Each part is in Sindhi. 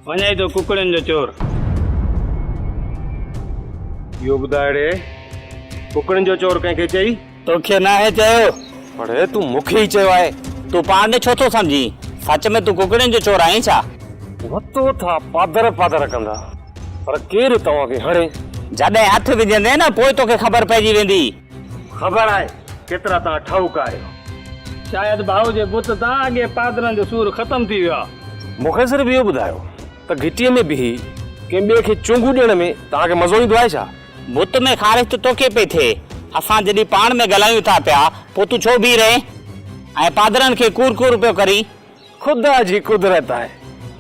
وڃائي ٿو ڪڪڙين جو چور. اهو ٻڌاء ڙي، ڪڪڙين جو چور ڪنهن کي چئي؟ توکي ناهي چيو. اڙي تون مون کي ئي چيو آهي. تون پاڻ ڏي ڇو ٿو سمجهين؟ سچ ۾ تون ڪڪڙين جو چور آهين ڇا؟ وتو ٿا پادر پادر ڪندا، پر ڪير توهان کي هڻي؟ جڏهن هٿ وجهندين نه پوء توکي خبر پئجي ويندي. خبر آهي ڪيترا توهان ٺاهوڪا آهيو. شايد ڀائو جي بت تان اڳي پادرن جو سور ختم ٿي ويو آهي. مون کي صرف اهو ٻڌايو ته گهٽيء ۾ بيهي ڪنهن ٻئي کي چونگون ڏيڻ ۾ توهان کي مزو ايندو آهي ڇا؟ بت ۾ خارش ته توکي پئي ٿئي. اسان جڏهن پاڻ ۾ ڳالهايون ٿا پيا، پوء تون ڇو بيهي رهين ۽ پادرن کي ڪور ڪور پيو ڪرين؟ خدا جي قدرت آهي،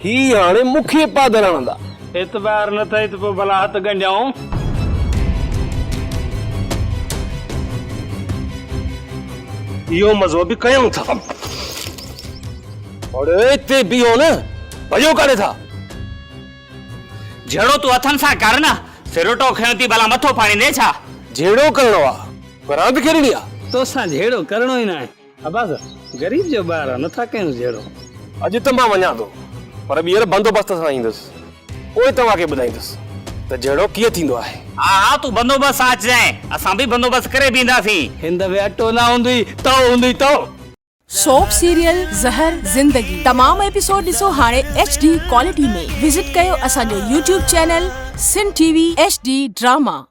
هي هاڻي مون کي پادر هڻندا. اعتبار نه اٿئي ته پوء ڀلا هٿ ڳنڍيائون. اهو مزو به ڪيائون ٿا. اڙي اتي بيهو نه، ڀڄو ڪاڏي ٿا؟ جهيڙو تون هٿن سان ڪر نه، سروٽو کنيو ٿي ڀلا مٿو ڦاڙيندين ڇا؟ جهيڙو ڪرڻو آ، پر راند کيڏڻي آ. توسان جهيڙو ڪرڻو ئي ناهي. عباس، غريب جو ٻار آ، نٿا ڪيون جهيڙو. اڄ ته مان وڃان ٿو، پر ٻيهر بندوبست سان ايندس، پوء توهان کي ٻڌائيندس ته جهيڙو ڪيئن ٿيندو آهي. ها ها تون بندوبست سان اچجانء، اسان به بندوبست ڪري بيهنداسين. هن دفعي اٽو نه هوندوئي، تئو هوندوئي تئو. سوپ سيريل زهر زندگي تمام ايپيسوڊ ڏسو هاڻي ايڇ ڊي ڪوالٽي ۾ وزٽ ڪيو اسان جو YouTube channel Sindh T V H D drama.